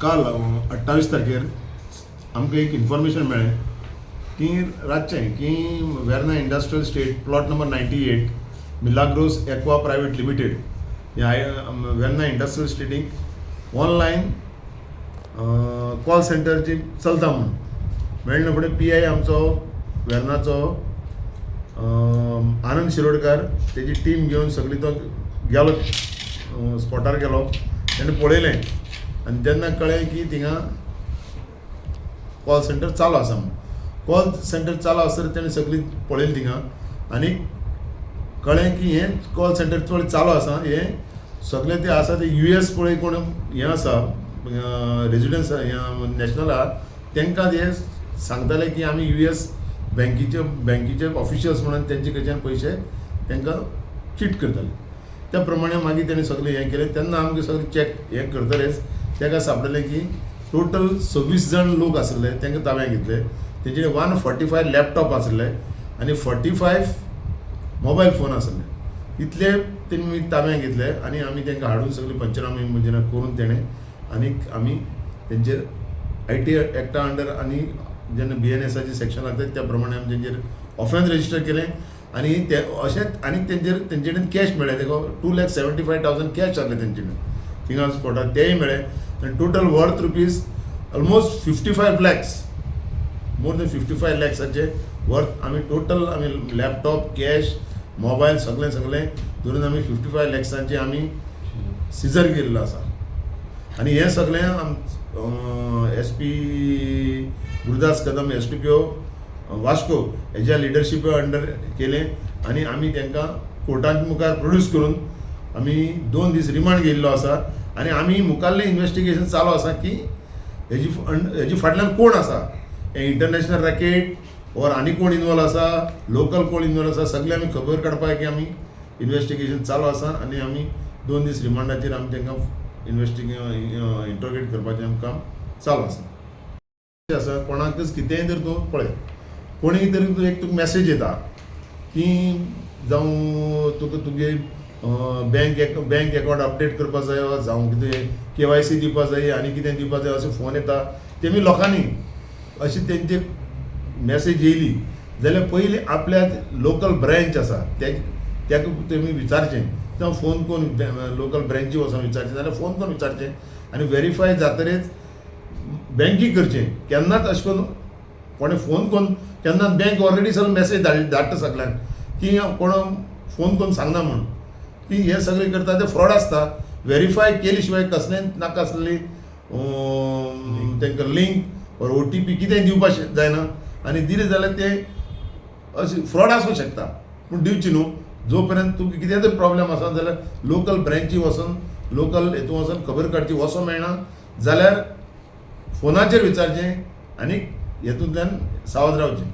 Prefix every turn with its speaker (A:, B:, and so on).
A: काल 28 तारखेर आमकां एक इन्फॉर्मेशन मेळ्ळें की रातचें की Verna industrial estate plot number 98 Milagros Aqua Private Limited ह्या वेर्ना इंडस्ट्रियल इस्टेटीक ऑनलायन कॉल सेंटरची चलता म्हणून मेळना फुडें पीआय आमचो वेर्नाचो आनंद शिरोडकर तेजी टीम घेवन सगळी तो गेलो, स्पॉटार गेलो. तेणें पळयलें आनी तेन्ना कळ्ळें की थिंगा कॉल सेंटर चालू आसा म्हणून. कॉल सेंटर चालू आसतना तेणें सगळी पळयलें थिंगा आनी कळ्ळें की हें कॉल सेंटर चड चालू आसा. हें सगळें ते आसा ते यूएस पळय कोण हें आसा, रेजिडन्स नॅशनल आहा, तांकां ते सांगताले की आमी यूएस बँकीचे ऑफिशियल्स म्हणून तेंचे कडच्यान पयशे तांकां चीट करताले. त्या प्रमाणे मागीर तेणें सगळें हें केलें. तेन्ना आमकां सगळें चॅक हें करतलेच ताका सांपडलें की टोटल 26 जाण लोक आसले, तांकां ताब्यात घेतले. तेंचे 145 लॅपटॉप आसले आनी 45 मोबायल फोन आसले. इतले तेणी ताब्यात घेतले आनी आमी तांकां हाडून सगळे पंचनामे म्हणजे करून तेणें आनी आमी तेंचेर IT एक्टा अंडर आनी जेन्ना बीएनएसाचे सेक्शन लागता त्या प्रमाणे आमी तेंचेर ऑफेन्स रजिस्टर केलें. आनी ते अशेंच आनी तेंचेर तेंचे कडेन कॅश मेळ्ळें. तेका 2,75,000 कॅश आसले तेंचे कडेन थिंगा स्पॉटार, तेय मेळ्ळे. आनी total worth rupees almost 55 lakhs, more than 55 लॅक्साचे worth आमी टोटल आमी लॅपटॉप, कॅश, मोबायल सगळें सगळें धरून आमी 55 लॅक्सांचे आमी सिजर केल्लो आसा. आनी हें सगळें आम SP Gurudas Kadam, SDPO Vasco हेज्या लिडरशिपा अंडर केलें. आनी आमी तांकां कोर्टान मुखार प्रोड्यूस करून आमी 2 दीस रिमांड घेयल्लो आसा. आनी आमी मुखाल्लें इन्वेस्टिगेशन चालू आसा की हेजी फाटल्यान कोण आसा, हें इंटरनॅशनल रॅकेट ऑर आनी कोण इनवॉल्व आसा, लोकल कोण इनवॉल्व आसा, सगळें आमी खबर काडपाक की आमी इन्वेस्टिगेशन चालू आसा. आनी आमी 2 दीस रिमांडाचेर आमी तांकां इंट्रोगेट करपाचें आमकां काम चालू आसा. आसा कोणाकच कितेंय जर तूं पळय, कोणीय तरी तूं एक तुका मॅसेज येता की जावं तुका तुगे बँक अकावंट अपडेट करपा जाय वा जावं कितें केवायसी दिवपा जाय आनी कितें दिवपा जाय अशें फोन येता. तेमी लोकांनी अशी तेंचे मॅसेज येयली जाल्यार पयलीं आपल्या लोकल ब्रँच आसा ते तेका तेमी विचारचें, जावं फोन करून लोकल ब्रँची वचोन विचारचें, जाल्यार फोन करून विचारचें आनी वेरीफाय जातरीच बँकीक करचें. केन्नाच अशें करून कोणें फोन करून केन्ना बँक ऑलरेडी सगळें मॅसेज धाडटा सगल्यांक की कोण फोन करून सांगना म्हूण की हे सगळें करता ते फ्रॉड आसता. वेरीफाय केली शिवाय कसलेंच नाका आसलेली तांकां लिंक ऑर ओटीपी कितें दिवपा जायना. आनी दिलें जाल्यार ते अशें फ्रॉड आसूंक शकता, पूण दिवची न्हू. जो पर्यंत तुका कितें तरी प्रॉब्लेम आसा जाल्यार लोकल ब्रँची वचोन, लोकल हितून वचोन खबर काडची. वचों मेळना जाल्यार फोनाचेर विचारचें आनी हेतूंतल्यान सावध रावचें.